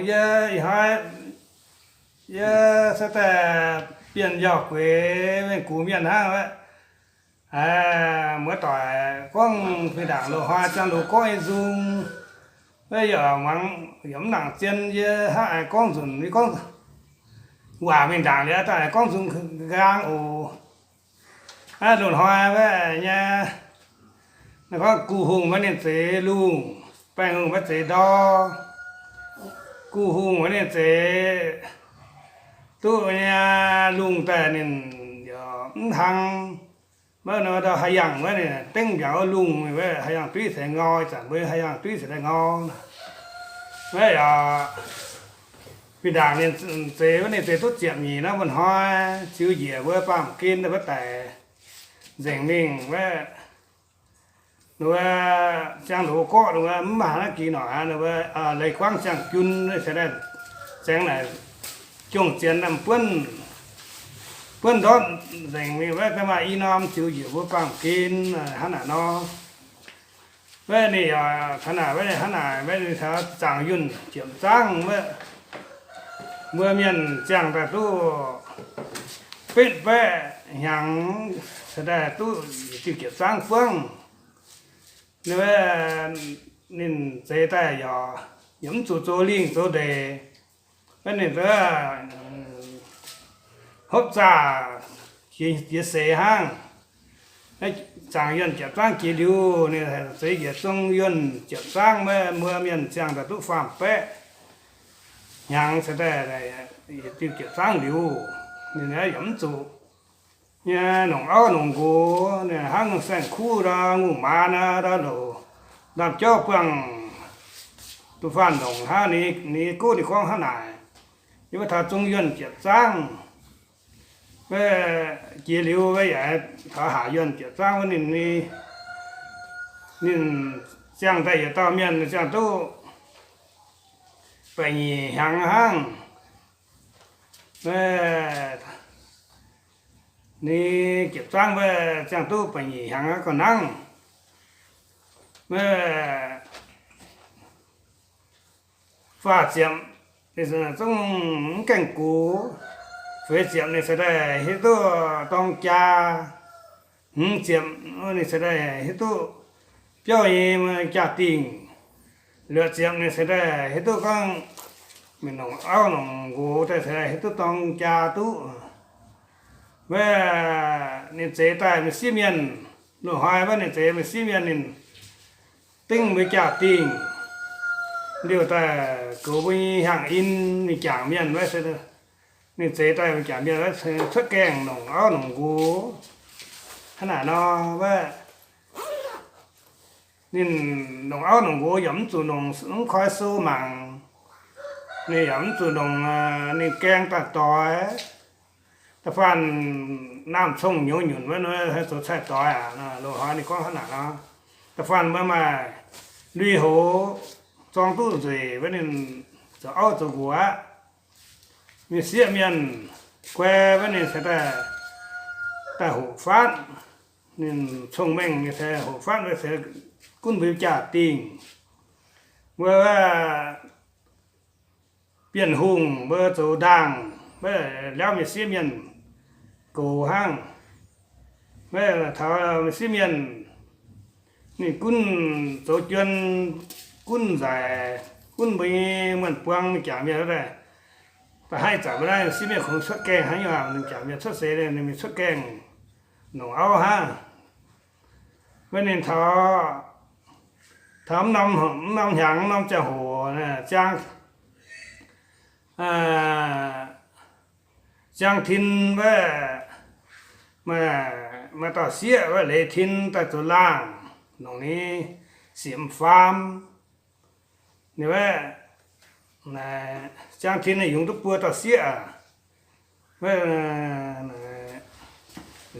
Yie ih hnoi yie se daaih bienh yauh gueix mienh gux mienh hnangv wuov. Muoz-doic gorngv mingh ndaangc loz-hnoi ziangh hoc gorngv nyei nzung, wuov yaac muangx yaac mv nangc zien. Yie hnangv haaix gorngv nzunc, yie gorngv waac mingh ndaangc liuz daaih gorngv nzung nqaang oc. Aa, loz-hnoi wuov nyei, gorngv Gu Hungh maiv ninh zeix lungh, Baengh Hungh maiv zeix ndor. Gu Hungh maiv ninh zeix duqv nyei lungh daaih ninh yaac mv hlang. Maiv ndau haaix yangh wuov ninh dengv mbiaangc wuov lungh wuov, haaix yangh duiv se ngau, ih zanc mbuo haaix yangh duiv se daaih ngau. Wuov yaac fih ndaangc ninh zeix wuov ninh zeix duqv ziepc nyeic naaiv, mba'hnoi ziux njiec mbuo baamh gen wuov daic nzengc mingh wuov. Wuov ziangh hoc gorqv wuov mv maaih naaiv gix norqc aqv. Wuov Leiz Guangv Ziangh Jun se daaih zengx naaic jongh zienx buonv, buonv ndortv nzengc mingh wuov, da'maaih i norm ziux njiec mbuo baamh gen hnangv naaic nor. Wuov ninh yaac taux naaic, wuov hnangv naaic, wuov ninh taux zaangc yunh jiepc zaangv wuov, mbuo mienh ziangh daaih duqv betv baeqv hnyangx, se daaih duqv yietc diuh jiepc zaangv buangv. Wuov ninh zeix daaih yaac, yaac mv zuqc zoux lingh zoux ndeic. Wuov ninh hopv zaah jiex seix hnangv. Zaangc yunh jiepc zaangv jiex liuz, ninh zeix njiec zong yunh jiepc zaangv, mbuo mienh ziangh daaih duqv faam-baeqv hnyangx se daaih yietc diuh jiepc zaangv liuz, ninh yaac mv zuqc nyei nongc auv nongc nqox, ninh hnangv saeng-kuv ndau, ngongh maaz ndau, ndorm jauv buangh, duqv faanh nongc hnangv. Ninh gouv ninh gorngv hnangv naaic, yie mbuo taux zong yunh jiepc zaangv, wuov jiex liuz wuov yaac taux haac yunh jiepc zaangv wuov ninh, ninh ziangh daaih yietc dauh mienh ziangh duqv baeqc nyeic hnyangx hnangv. Ninh jiepc zaangv wuov ziangh duqv baeqc nyeic hnyangx gauh nangv. Faah ziepc, ninh zungv mv gaengh gox. Feix ziepc ninh se daaih hiuv duqv dorng jaa. Hmz ziepc ninh se daaih hiuv duqv biauv nyei jaa-dingh. Luoqc ziepc ninh se daaih hiuv duqv gorngv mingh nongc auv nongc nqox daaih se daaih hiuv duqv dorng jaa duqv. Wuov ninh zeix daaih mingh siev mienh, loz-hnoi wuov ninh zeix mingh siev mienh, ninh dingv mbuo jaa-dingh liouh daaih goux mbuo nyei hnyangx-in mingh jangc mienh wuov se, ninh zeix daaih mingh jangc mienh wuov cuotv gaengh nongc auv nongc nqox. Hnangv naaic nor wuov, ninh nongc auv nongc nqox yaac mv zuqc nongc, mv koi sou mangc. Ninh yaac mv zuqc nongc ninh gaeng daaih doix. Da'faanh naamh cong nyouz nyunc wuov, zoux cai-doix aqv. Loz-hnoi ninh gorngv hnangv naaic nor. Da'faanh mbuo maaih lui-houx zorng duqv nzueic wuov, ninh zoux auv zoux nqox aqv. Mingh sieqv mienh guai wuov, ninh se daaih, daaih hoqc fatv. Ninh cong-mengh nyei se hoqc fatv wuov se gunv mbuo jaa-dingh. Mbuo Bienh Hungh mbuo zoux ndaangh, mbuo laauv mingh sieqv mienh goux hnangv. Mbuo taux mingh sieqv mienh, ninh gunv zoux juon, gunv nzaic, gunv mbuo nyei muonh buang mingh jangc mienh wuov daaih. Da'haih zanc mbuo naaiv sieqv mienh kungx cuotv gaengh hnangv, ninh jangc mienh cuotv seix, ninh mingh cuotv gaengh nongc auv hnangv. Mbuo ninh taux, taux mv norm hnyangx, mv norm ziangh hoc, ziang, ziang tin wuov, maaih dauh sieqv wuov, leiz tin daaih zoux laangh, nongc ninh sieqv m'faam. Ninh wuov, ziang tin ninh yungz duqv buo dauh sieqv aqv.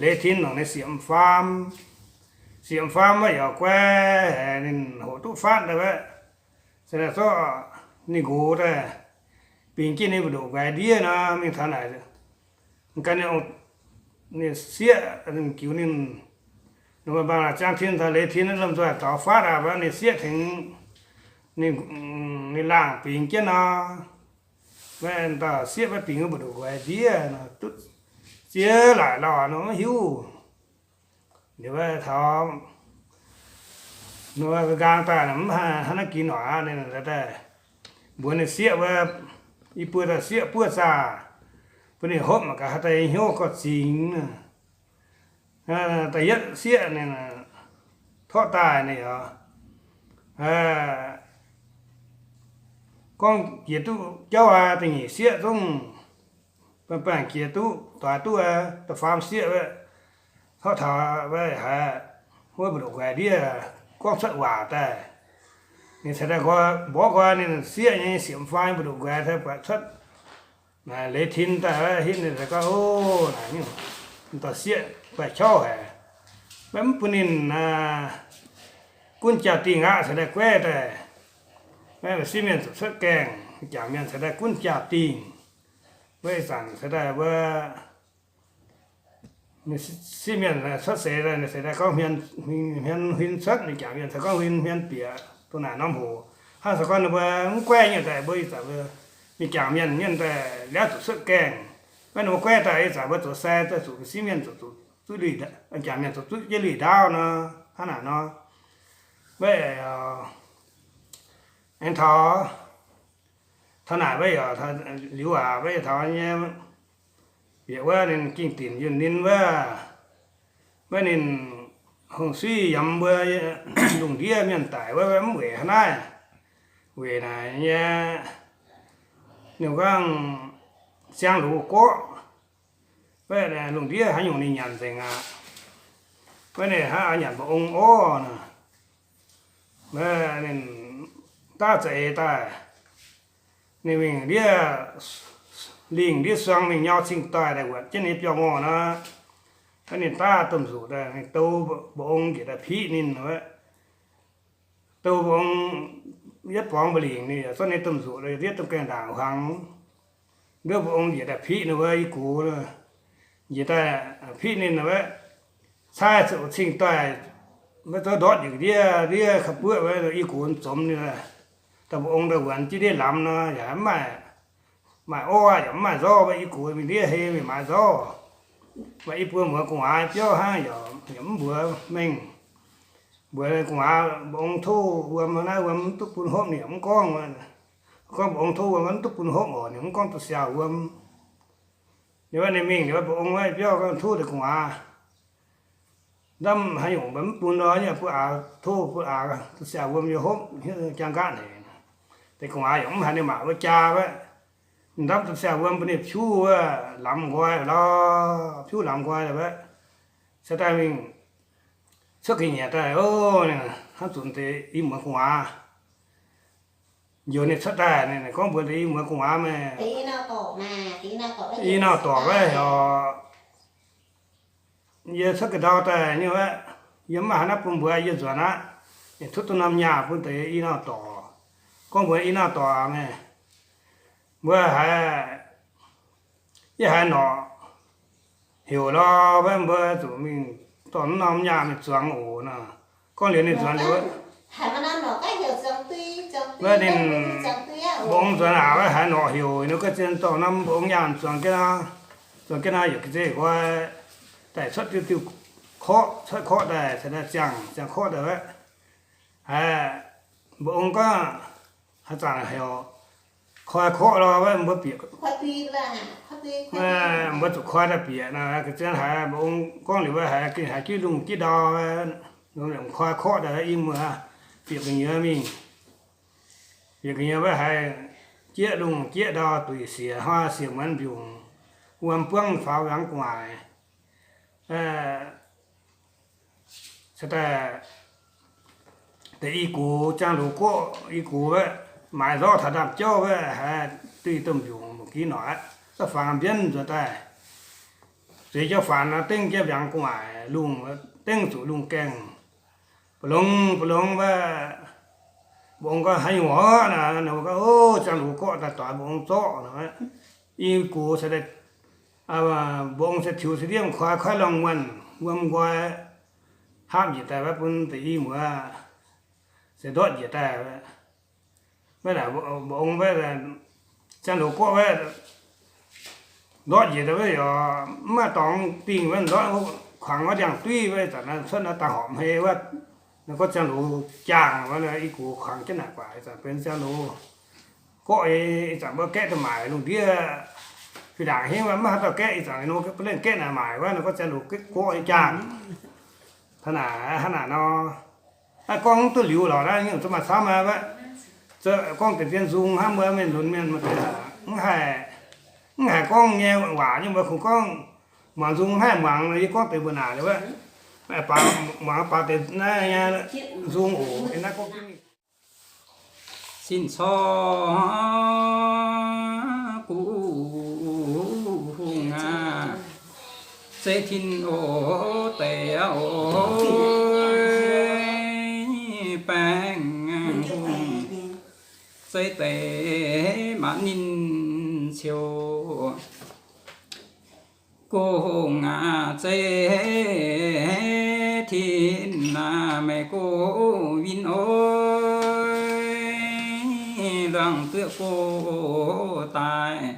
Leiz tin nongc ninh sieqv m'faam. Sieqv m'faam wuov yaac guai haic, ninh hoqc duqv fatv daaih wuov. Se daaih zorqv ninh nqox daaih bingx jienv ninh mbu'ndoqc nqaix ndiev nor, mingh taux naaic, ganh ninh, ninh sieqv, ninh jiux ninh, ninh mbuo mangc ziang tin taux leiz tin lomh nzoih daux fatv aqv, ninh sieqv tengx ninh, ninh laangh bingx jienv nor, maiv dauh sieqv maiv bingx wuov mbu'ndongx nquaix ndiev nor, duqv ziex laaic lauh nor maiv hiuv. Liuz wuov taux nqaang daaih mv haaix naaiv gin noic aqv, ninh daaih mbuox ninh sieqv wuov, i buo dauh sieqv buov zaah, bun ninh hopv mangc gaax haaix deix hnyouv gorx zingx. Da'yietv sieqv ninh torqv daaih ninh oix gorngv jiex duqv jauv aqv. Da'nyeic sieqv zungv baengh baengh jiex duqv, doix duqv aqv. Da'faam sieqv wuov, torqv taux wuov haiz wuov mbu'ndongx nquaix ndiev gorngv cuotv waac daaih, ninh cingx daaih nqoi mborqv nqoi ninh sieqv nyei siemx fai mbu'ndongx nquaix buatc cuotv leiz tin daaih, hitv ninh gorngv, O, naaic, dauh sieqv guaih qauv haic. Maiv mv bun ninh gunv jaa-dingh aqv, cingx daaih guaiv daaih. Maiv sieqv mienh zuqc cuotv gaengh, jangc mienh cingx daaih gunv jaa-dingh. Wuov ih zanc cingx daaih wuov sieqv mienh cuotv seix daaih, ninh cingx daaih gorngv hmien huin cuotv, ninh jangc mienh cingx gorngv huin hmien bieqc dongh naaic norm hoc. Hnangv se gorngv ninh mbuo mv guaiv nyei daaih, mbuo ih zanc mbuo mingh jangc mienh nyei daaih laauv zuqc cuotv gaengh. Maiv ninh mbuo guaiv daaih ih zanc mbuo zoux sai daaih zuqc sieqv mienh zuqc, zuqc, jangc mienh zuqc zuqv jienv lui-ndaauv nor, hnangv naaic nor. Maiv aengx taux, taux naaic maiv yaac liuz aac, maiv taux nyei bieqc wuov ninh gingh dinc yunh ninh wuov, maiv ninh hungh suiv yaac mbuo lungh ndiev mienh daic wuov mv weic hnangv naaiv. Weic naaic nyei, ninh gorngv ziangh luz gorqv, maiv lungh ndiev haaix nyungc ninh nyanc nzengc aqv. Maiv ninh hnangv nyanc mba'ong orv nor, ninh daav za'eix daaih, ninh mingh ndiev lingh ndiev suang mingh nyau cing-doix daaih wuotc jienv ninh biauv-ngorh nor, maiv ninh daav domh nzuqc daaih, ninh dou mba'ong njiec daaih piqv ninh. Dou mba'ong yietv borngz mba'lingc, ninh yaac zorqv ninh domh nzuqc ndiev domh gaengh ndaangc hmuangx. Nduov mba'ong njiec daaih piqv ninh wuov i gox, njiec daaih piqv ninh wuov, caaiv zuqc cing-doix, maiv zorqv ndortv njiec ndiev, ndiev ka'buoqv wuov i gox zomx ninh. Daaih mba'ong daaih wuonx jienv ndiev lamz nor yaac mv maaih, maaih orv yaac mv maaih nzorv, maiv i gox mingh ndiev hei mingh maaiz nzorv. Maaih i buo muoz gu'nguaaz biauv hnangv yaac, yaac mv mbuox mengh. Mbuox gu'nguaaz mba'ong tov wuom naaiv, wuom mv duqv bun hopv, ninh yaac mv gorngv. Gorngv mba'ong tov wuom mv duqv bun hopv oc, ninh mv gorngv duqv siaauh wuom. Liuz ninh mingh liuz mba'ong wuov biauv gorngv tov deix gu'nguaaz, Ndamv haaix nyungc mbuo mv bun nor, yie bun aax tov, bun aax duqv siaauh wuom yie hopv hnyouv jaa nqaatv haic. Deix gu'nguaaz yaac mv haiz ninh maac wuov jaa wuov. Ndamv duqv siaauh wuom bun ninh piuv wuov lamz nqoi lorqc, piuv lamz nqoi wuov. Se daaih mingh cuotv ga'nyiec daaih, o, hnangv zunc deix i muoz gu'nguaaz njoux ninh cuotv daaih, ninh gorngv mbuox deix i muoz gu'nguaaz, Meih, i norm dorc wuov heuc yie cuotv ga'ndau daaih nyei wuov, yie mv maaih haaix nor bun mbuo, yie nzuonx aqv. Ninh cuotv duqv norm nyaah bun deix i norm dorc, gorngv mbuox i norm dorc, Meih, mbuo haiz, yie haiz norqc heuc lorqc, mbuo zuqc mingh dorh norm nyaah mingh zuangx oc nor. Gorngv liuz ninh nzuonx liuz, ninh mba'ong nzuonx aac, wuov haiz norqc heuc, ninh gorngv zien dorh norm mba'ong nyaah zuangx jienv nor, zuangx jienv nor yietc ga'zeix nqoi daaih cuotv diuh diuh korqv, cuotv korqv daaih, cingx daaih ziangh, ziangh korqv daaih wuov. Haiz mba'ong gorngv, haaix zanc heuc koi korqv lorqc, wuov mbuo bieqc, mbuo zuqc koi daaih bieqc nor. Ga'zien haiz mba'ong gorngv liuz wuov haiz gengh haiz jienv lungh jieqv ndau, koi korqv daaih i muoz bieqc gu'nyuoz mingh. Bieqc gu'nyuoz wuov haiz jieqv lungh jieqv ndau, duqv siec hnoi siec muonz mbiungc, wuom buangv faaux mbiaangx gu'nguaaic. Cingx daaih deix i gox, ziangh luz gorqv i gox wuov, maaiz nzorv taux ndaamv-jauv wuov, haiz duqv i domh mbiungc mbu'gih norqc aqv, zorqv fangx mbienv nzuonx daaih. Zueiz jienv faanx nor, dengv jienv mbiaangx gu'nguaaic lungh, dengv zuqc lungh gaengh. Mbu'longx mbu'longx wuov, mba'ong gorngv, Haaix nyungc orqv? Naaic ninh gorngv, O, ziangh luz gorqv daaih doix mba'ong zorqv nor. I gox se, mba'ong se tiux se ndiev koi, koi lorngh muonh wuom nqoi, hapv njiec daaih wuov bun deix i muoz se ndortv njiec daaih. Mba'ong wuov, ziangh loz gorqv wuov, ndortv njiec daaih wuov yaac mv maaih dorngx dingh wuov, ndortv kuangx wuov ndiangx-duiv wuov, zanc naaiv cuotv naaiv daaih horpc hmei wuov, naaiv gorngv ziangh loz jaangh wuov, i gox kuangx jienv naaic guaax, ih zanc benx ziangh loz gorqv, ih zanc mbuo gaeqv daaih maaic lungh ndiev, fih ndaangc hingv wuov mv maaih haaix dauh gaeqv, ih zanc ninh mbuo bun lengh gaeqv naaic maaic wuov, naaiv gorngv ziangh loz gorqv jaangh. Hnangv naaic, hnangv naaic nor, aav gorngv mv duqv liuz lorqc, naaiv nyungc zuqc maaih camv aqv. Gorngv deix zien nzung hnangv mbuo mienh lunx mienh mv haih, mv haih gorngv nyei waac nyei, mbuo kungx gorngv muangx nzung mv haih muangx, yie gorngv deix mbuo naaic wuov, muangx baac deix naaiv nzung oc. Sin corc gu'hungh aac, zeiv tin-oc deic oc, baengh hungh zeiv deic maanc ninh ciouc. Gu'hungh aac, zeiv tin aac, meih gox win oc, luangh duqv gox daaih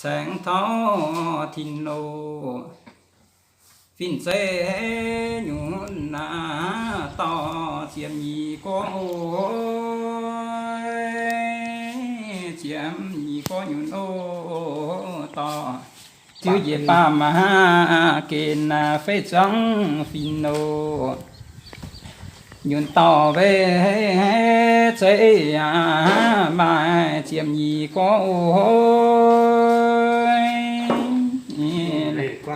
caengx taux tin-oc. Fin-zeiv nyunc aac, dorh ziepc nyeic gorngv oc, ziepc nyeic gorngv nyunc oc, dorh ziux njiec baamh gen aac, feix zuangx fin-oc. Nyunc dauh weic zeiv aac, maaih ziepc nyeic gorngv oc,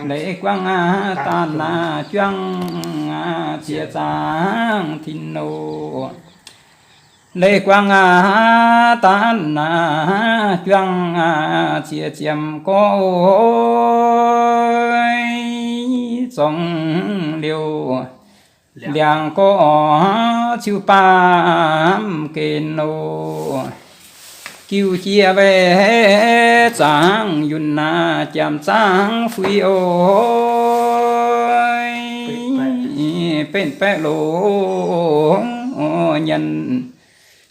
leiz guangc aac, daanh aac, juangc aac, ziex zaangc tin-oc. Leiz guangc aac, daanh aac, juangc aac, ziex ziepc gorngv oc, zorngx liouh liangx gorngv ziux baamh gen oc. Giuv jiex weic zaangc yunh aac, jiem zaangc fuix oc, benx baeqv loz nyanc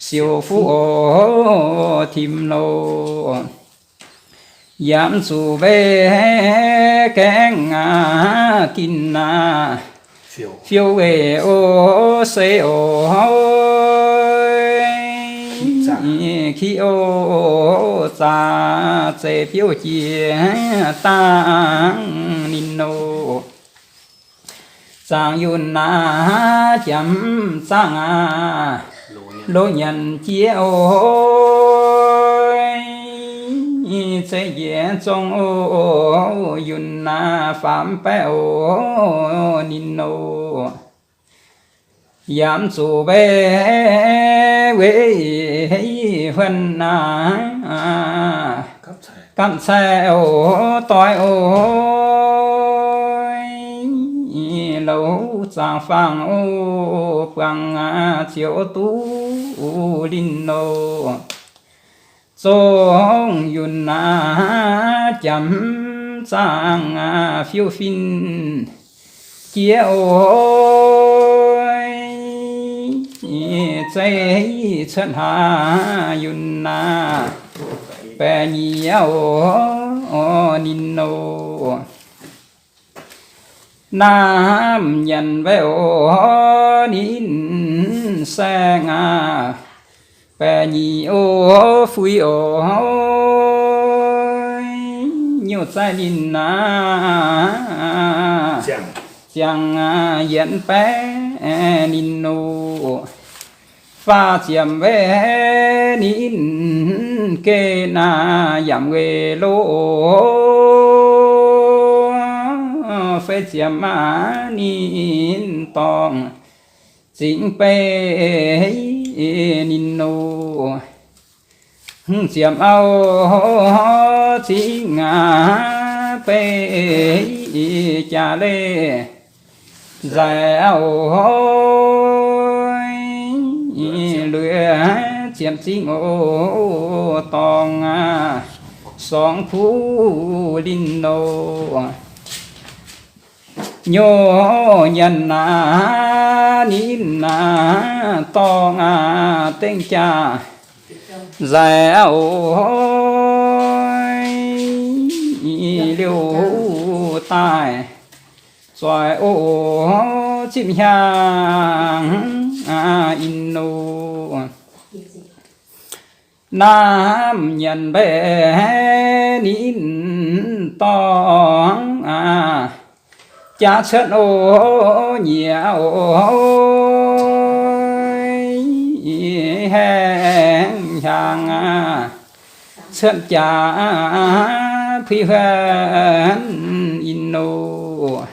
siouc fuqv oc, tim loz. Yaac mv zuqc weic gaengh aac, ginh aac, fiou weic oc, sei oc, kiv oc, zaax zeiz biouv jiex dangh ninh oc. Zaangc yunh aac, jiem zaangc aac, loz nyanc jiex oc, zeiv njiec zong oc, yunh aac, faam baeqv oc, ninh oc. Yaac mv zuqc weic, weic huonh aac, gapv cai oc, doix oc, louz zaangc faang oc, buangh aac, ziouc duqv linh oc. Zong yunh aac, jiem zaangc aac, fiou fin jiex oc, zeiv cuotv hlaax yunh aac, baeqc nyeic oc, ninh oc. Naamh nyanc weic oc, ninh saeng aac, baeqc nyeic oc, fuix oc, nyouh zaih ninh aac, ziangh aac, yienx baeqv ninh oc. Faah ziepc weic ninh geh naaic yaac weic loz oc, feix ziepc aac ninh dorngc zingx beiv ninh oc. Hmz ziepc auv zingx aac beiv jaax leih nzaic oc, luoqc ziepc zingx oc, dorngc aac, sorngx kuv linh oc. Nyouh nyanc aac, ninh aac, dorngc aac, dengh jaax Nzaic oc, liouh daaih zoih oc, zipv hnyangx in oc. Naamh nyanc mbaeqc ninh dorngx, jaax cuotv oc, nyiec oc, haengh hnyangx cuotv jaax puix huonv in oc.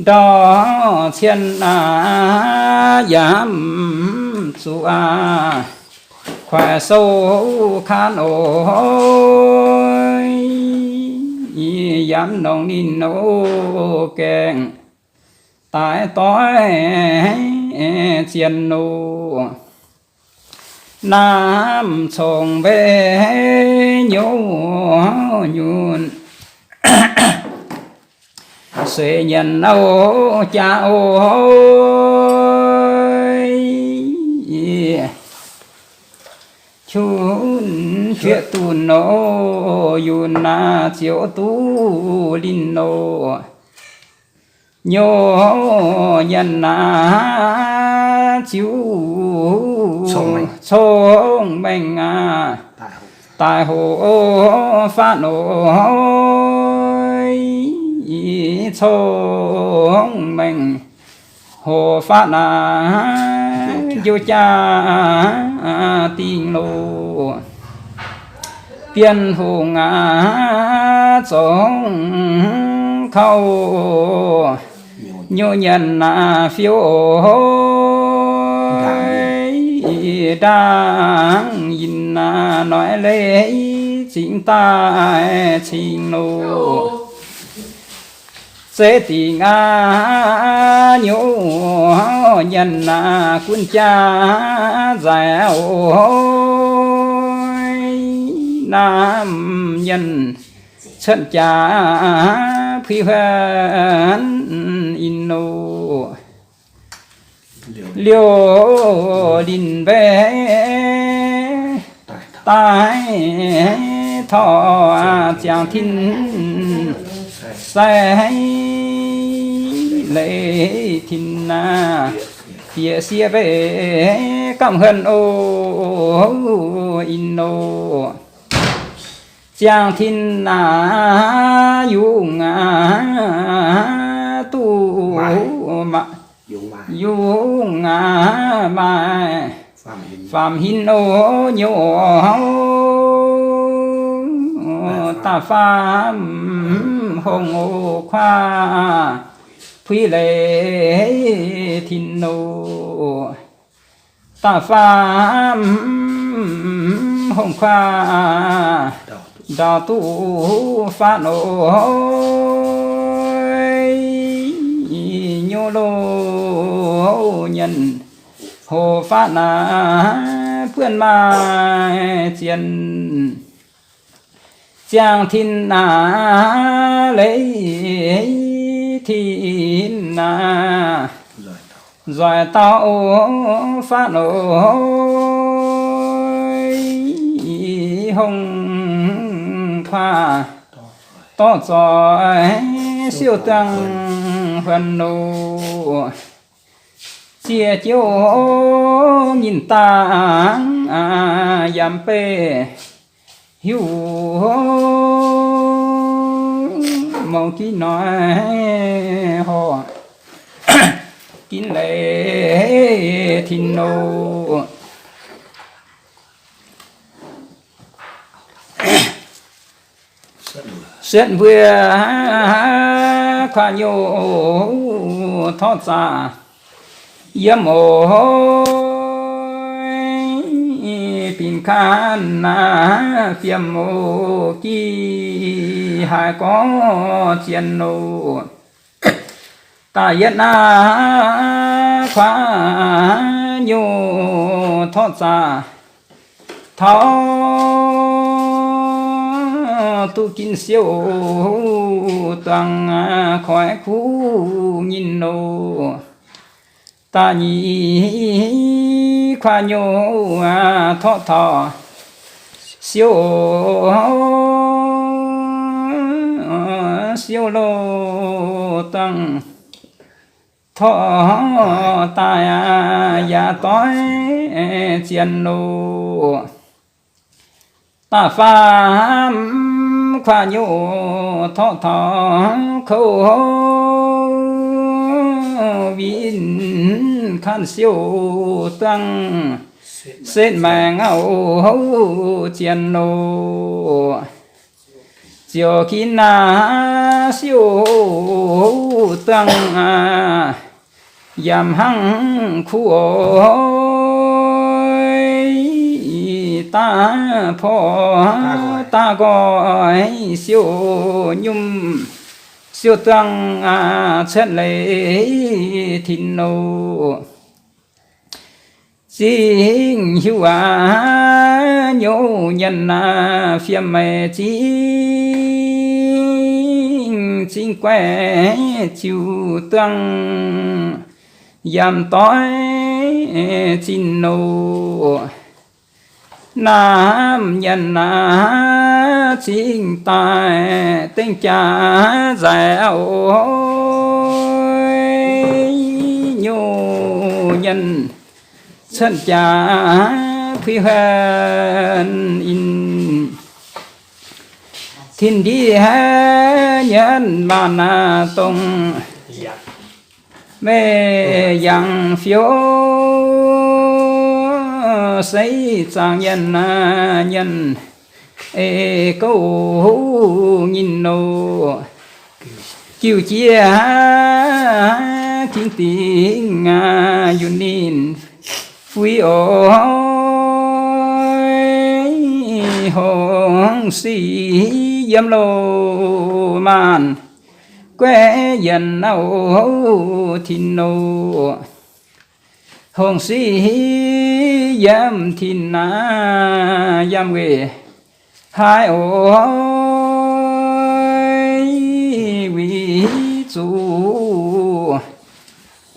Ndortv cien aac, yaac mv zuqc aac, kuaaic sou kaanv oc, yaac mv nongc ninh oc gaengh daaih doix zien oc. Naamh congx mbeix nyouv nyunc, seix nyanc oc, jaax oc, qunx qiex dunc oc, yunh aac, ziouc duqv linh oc. Nyouv nyanc aac, ziouc cong-mengh aac, daaih hoc fatv oc, cong-mengh hoc fatv aac, njoux jaa-dingh loh. Bienh hungh aac, zongx kaux nyouv nyanc aac, fiouv oc, ndaangc yinh aac, noic leiz zingx daaih cingx loh. Zeiv dingc aac, nyouv nyanc aac, gunv jaa nzaic oc, naamh nyanc cuotv jaax puix huonv in oc. Liouh linh mbeix daaih taux ziangh tin sai, leiz tin aac, bieqc sieqv mbeix gamh huonv oc, in oc. Ziangh tin aac, yungh aac, duqv maaih, yungh aac, maaih faam-hin oc, nyouv oc, da'faam hungh oc, kuaaiv puix leiz tin oc. Da'faam hungh kuaaiv ndau duqv fatv oc. Nyouv loh nyanc hoc fatv naaic buonv maaih zien. Ziangh tin naaic, leiz tin naaic, nzoih dauh oc, fatv oc, hungh kuaaiv dorh zoih siouv dangh huonc oc. Ziex jouv nyinh dangh yaac mv bei hiuv, mouc ginv hnoi horc ginv leiz tin oc. Sietv mbuo kuaaiv nyouv torv zaqc yiem oc. Bingx kan naaic fiem oc, gih haiz gorngv zien oc. Da'yietv naaic kuaaiv nyouv torv zaqc taux duqv ginv siouv dangh koiv kuv nyinh oc. Da'nyeic kuaav nyuv torqv taux siouv, siouv loh dangh torqv daaih yaac doix zien loh. Da'faam kuaav nyuv torqv taux kouv win kanh siouv dangh setv maengx auv zien loh. Ziouc ginv naaiv siouv dangh yaac hnangv kuv oix daav porv daav nqoi siouv nyumv siouv dangh cuotv leiz tin loh. Zingh hiuv aac, nyouv nyanc aac, fiem maiv zingh, zingh guaix ziux duangh, yaac doix zinh loh. Naamh nyanc aac, zingh daaih dengv jaax nzaic oc. Nyouv nyanc cuotv jaax puix huan in, tin ndiev nyanc maanc aac, dongh meih yangh fiouv, seix zaangc nyanc aac, nyanc eix gouv nyinh loh. Jiu jiex ginv dingc aac, yunc ninh fuix oc. Hongh sic yiem loh maanc guaix yienc oc, tin loh. Hongh sic yiem tin aac, yiem weic haaix oc, weic zuqc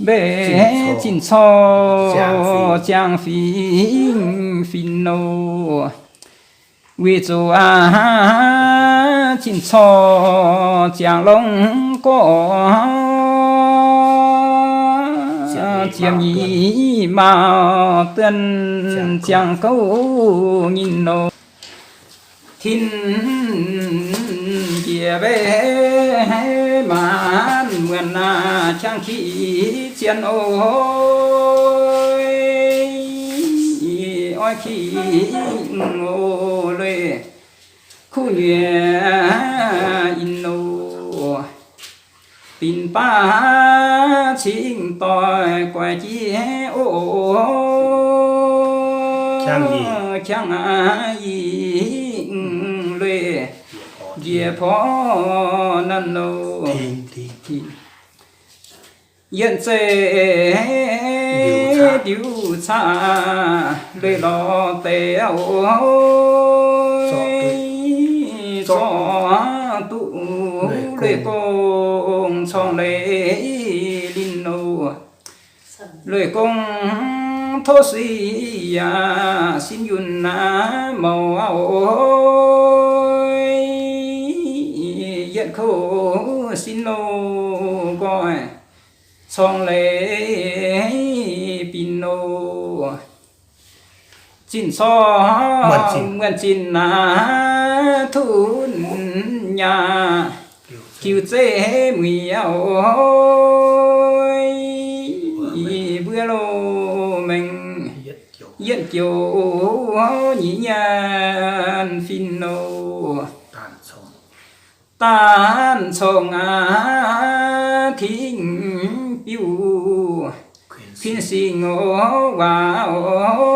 mbeih zinh corc ziangh fingx fin loh. Weic zuqc aac, zinh corc ziangh longx gorqv, ziepc nyeic maauh duonh ziangh gouv nyinh loh. Tin-njiec mbeih maanc muonc aac, qangx kiv zien oc. Oix kiv oc, lueic kuv nyuoqc in loh. Binc baav cingx doic guaix jiex oc. Qangx yie lueic njiec porv nanv loh. Yietv zeiz ndiux caqv lueic lorz deix oc. Zorqv duqv lueic gong corng leiz linh loh. Lueic gong tov sic yaac sin yunh aac mouz oc. Yietv kouv sin loh nqoi corng leiz binc loh. Zinh corc muonc zinh aac, tunv nyaah jiu zeiv muic oc. Mbuo loh mengh yietv joux nyic nyaanh fin loh. Daanh cong aac, tingv biuv kuinx singx oc, waac oc.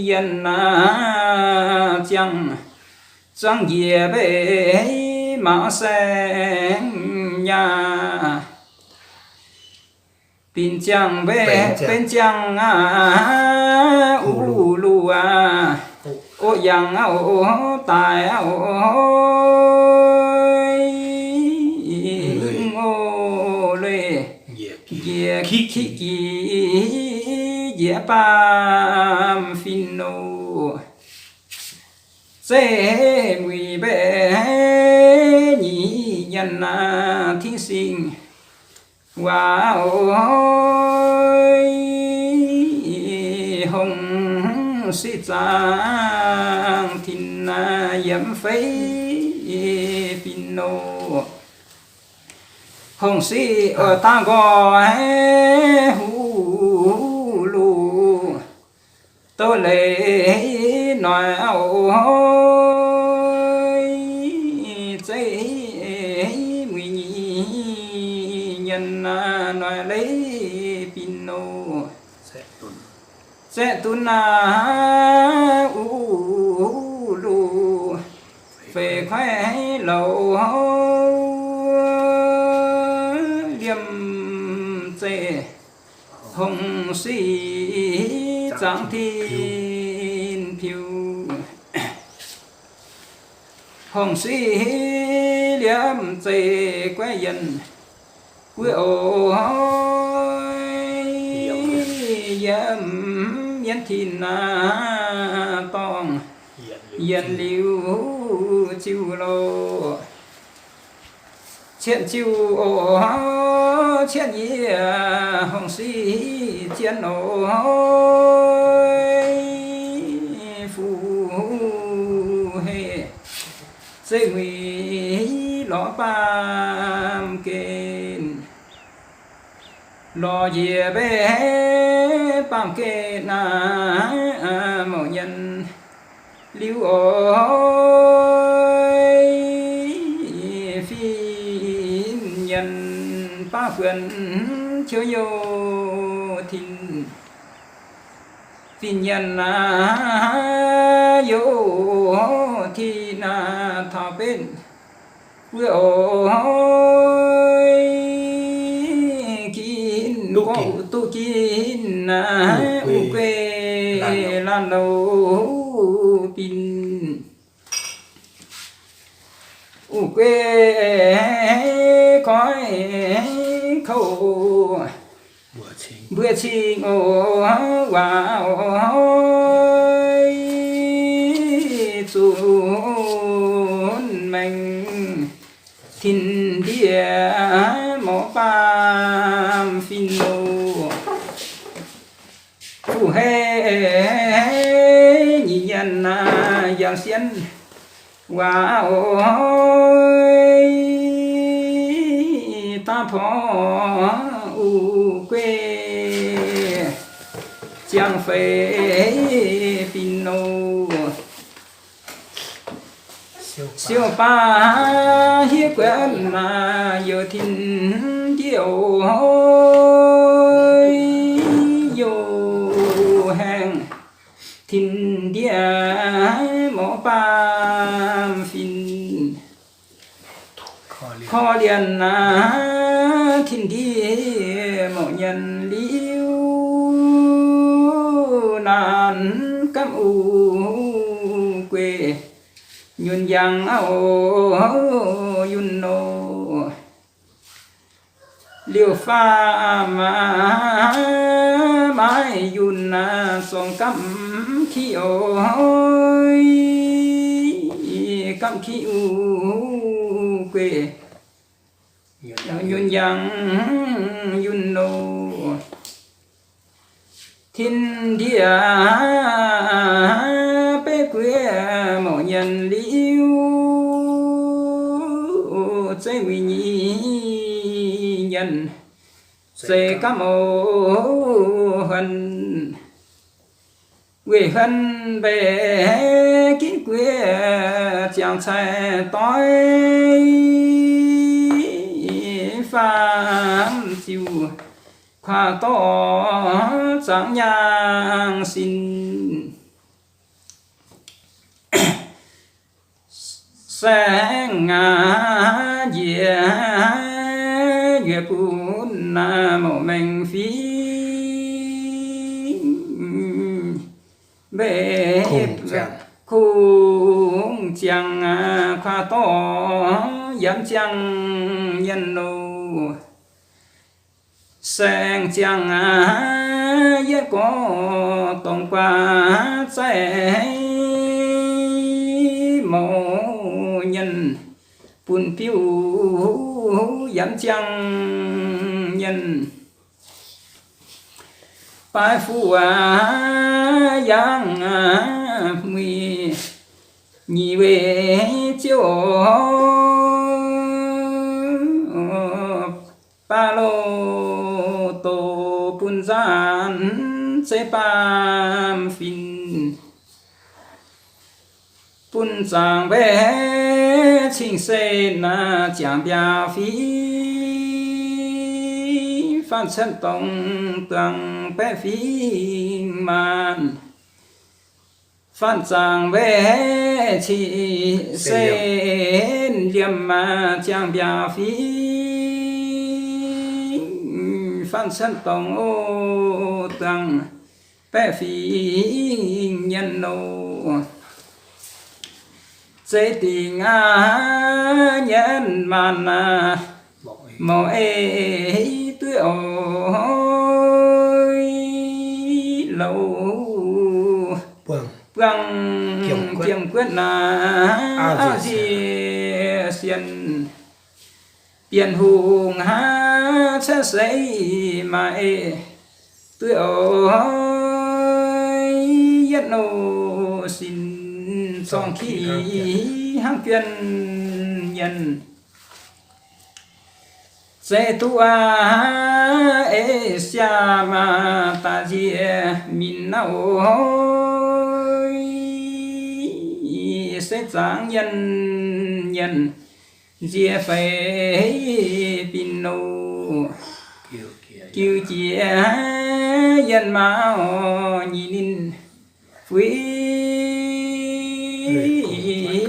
Yienh aac, ziangh zuangx njiec mbeih maauh saeng nyaah. Binc ziangh mbeih benx ziangh aac, uv luv aac, oc yangh aac, oc daaih aac, oc lueic njiec kiqv gic. njiec baamh fin nor, zeiv muic mbaeqc nyic nyanc naaiv, Tin-Singx waac oix hongh siqv zaangc tin naaiv yiem feix fin nor. Hongh siqv oix dangh nqoi huv loz, douz leiz noic oix, zeiv muic nyic nyanc naaiv noic leiz fin nor. Zaeqv dunv naaiv uv loz, feix kuaaiv louc liemh zeih, hongh siqv zaangc tin piu, hongh siqv liemh zeih guaiv yienh, guv oix yiem yien tin naaiv dorngh, yienh liuz ziuh loh. Cietv ziuh oc, cietv yie hongh siqv zien oc, fuqv heh zeiv muic lorz baamh gen, lorz njiec mbaeqc baamh gen naaiv, mouc nyanc liuz oix, fin nyanc baav fuonx qiouv youh tin, fin nyanc naaiv youh tin naaiv taux betv wuov oix, ginv gorngv duqv ginv naaiv uv gueiv laanh louh bin. Uv gueiv koiv kouv mbuo cing oc, waac oix, zunc maengx tin ndiev morv baamh fin oc. Fuqv heh nyic nyanc naaiv yangh sienv waac oix, daav porv uv gueiv ziangh feix fin oc. Siou baav hiev guenx naaiv youh tin ndiev oc, youh haengh tin ndiev morv baamh fin. Korv-lienh naaiv tin ndiev mouc nyanc liuz, naanc gamv uv gueiv nyunc njang oc, yunh oc. Liouh faam maaiz yunh naaiv zorng gamv kiqv oc, gamv kiqv uv gueiv nyunc njang yunh oc. Tin ndiev beiv gueiv mouc nyanc liuz, zeiv muic nyic nyanc, zeiv gamv oc huon. Weic huon mbaeqc ginv gueiv ziangh cai doix, faam ziuh kuaaiv dorh zaangc nyaanh sin. Saengv aqv, njiec yuoqc bun naaiv mouc maengx fingx, mbeih kungx ziangh aqv, kuaaiv dorh yaac ziangh nyanc loh. Saengv ziangh aqv, yietv gorx dorngx guaax zaiv, mouz nyienh bun biuv yamv ziangh nyienh. Baaix fuqv yangh muic nyic weic ziouv, baav loh doqc bun nzaanx zeiv baamh fin, bun zaangc mbaeqc cing-sen ziangh mbiauz fingx, faanv cuotv dongh duangc baeqc fingx maanc, faanv zaangc mbaeqc cing-sen liemh ziangh mbiauz fingx, faanv cuotv dongh duangc baeqc fingx nyienh loh. Zeiv dingc aqv nyanc maanc aqv, mouz ei dueiv oix louc buangh jiem guotv naaiv aqv nzie sienx. Bienh hungh hnangv cuotv seix maaih dueiv oix yietv loh sin zorngh ki hnangv juonh nyanc. Zeiv duqv aqv ei siaam daaih nzie minc naaiv oc. Se zaangc nyanc nyanc nzie feix binc loh. Jiu jiex yienh maauh nyic ninh fuix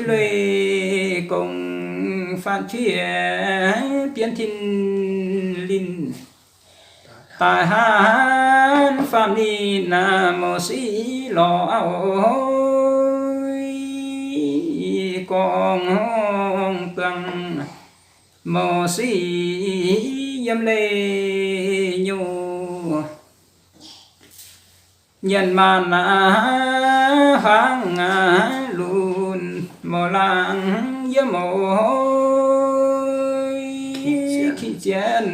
lueic gongx faatv qiex bienv tin linh. Daaih hnangv faam ninh mouz sic lorz auv gorngv duangc mouz sic yiem leih nyuoz. Nyanc maanc hnangv lunx mouz laangz yiem mouz king zien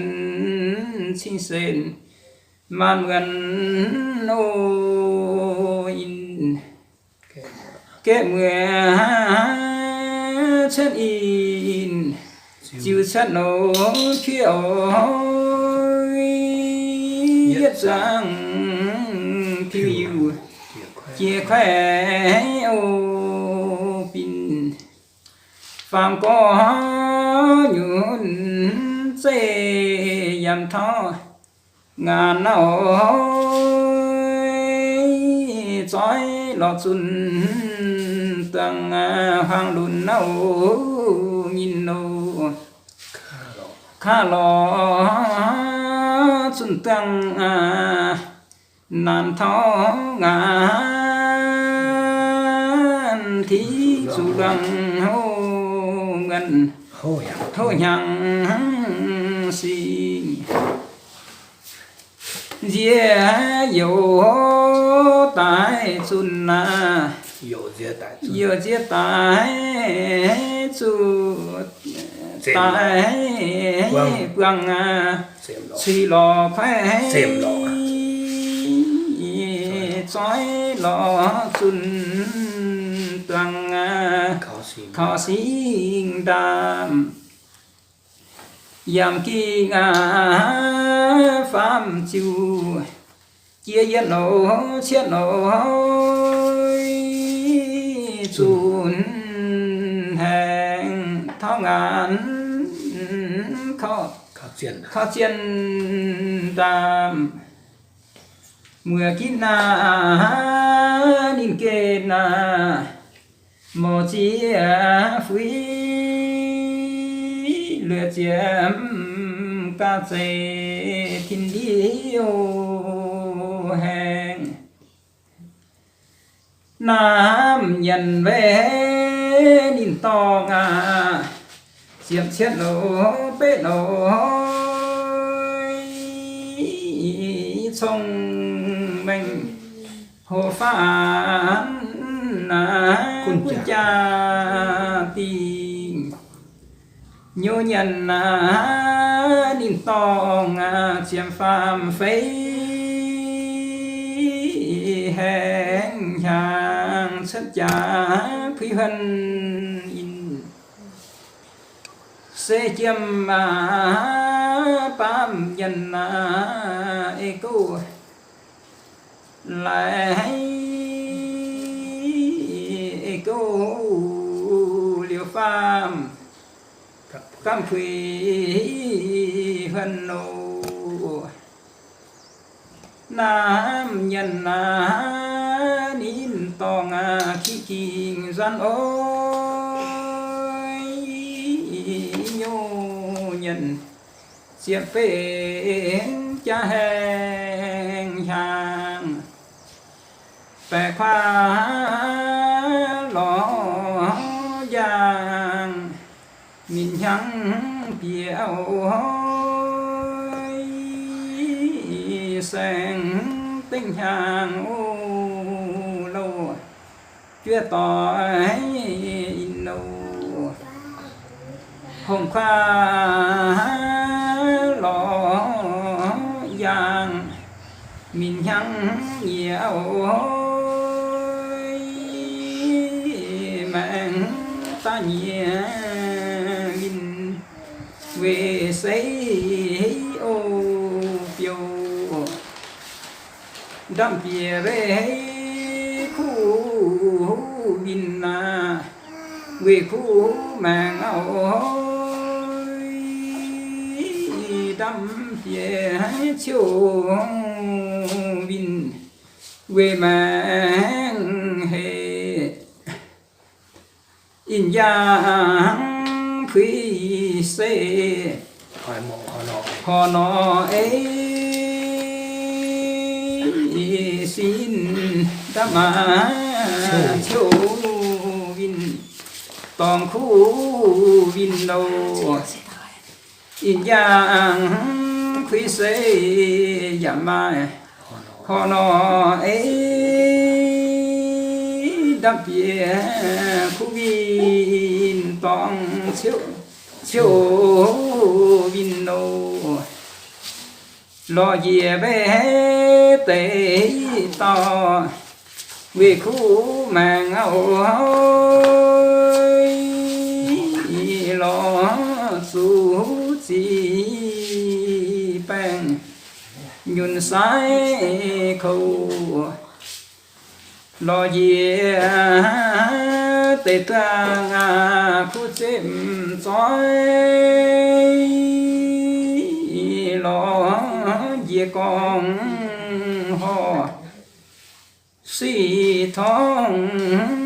cing-sen maanc muonc oc. Inh gaeqv muoz cuotv inh ziux cuotv nouz qiex oc. Yietv zuangx piu-yiuh jiex kuaaiv oc. Binc faam gorx nyunc zeiv yaac taux ngaanc naaiv oc. Zoih lorz zunh duangc huaang lunx naaiv oc. Nyinh oc, kaav lorz zunh duangc naanc taux ngaanc, tiux zuqc luangc houv muonc houv hnyangx singx. Nziex youc daaih zunh aac, youc nziex daaih zunh daaih buangh aac, cui lorz kuaaiv zoih lorz zunh duangc aac, kaux singx ndaamv. Yaac ging aac, faam ziux jiex yietv oc, cietv oc, zunh haengx taux ngaanc, kaux zien ndaamv. Muoz-gitv naaiv ninh geh naaic, mouz ziex fuix lueic ziepc ga'zeix tin-ndiuv haengx. Naamh nyanc mbaeqc ninh dorngx aac, ziepc cietv oc, betv oc, cong mengh hoc faanv gunv jaa-dingh. Nyouz nyanc ninh dorngh ziepc faam feix haengx hnyangx cuotv jaax puix huon in se jiem baamh nyanc ei gouv laaix ei gouv liuz faam gamh puix huon loh. Naamh nyanc ninh dorngh kiv ging nzuonx oix, nyouz nyanc ziepc betv jaax haengx hnyangx baeqc kuaaiv lorz njang, minc hnyangx bieqc oix, saeng-dengh hnyangx o louh juov doix in loh. Hongh kuaaiv lorz njang, minc hnyangx nyiex oix, maengx daaih nyiex winh weic seix o biouv. Ndamv bieqc weic kuv winh aac, weic kuv maengx oix, ndamv bieqc ciouv winh weic maengx hec. Ih ndiangx puix se horc nor ei sin ndamv aac, ciouv winh dorngx kuv winh loh. Ih ndiangx puix se yaac maaih horc nor ei ndamv bieqc kuv winh dorngx ciouv winh loh. Lorz njiec mbaeqc deix dauh weic kuv maengx oix, lorz zuqc ziqc baengh nyunc sai kouv. Lorz njiec deix duqv aqc kuv zemv zoih, lorz njiec gorngv horc sic torngv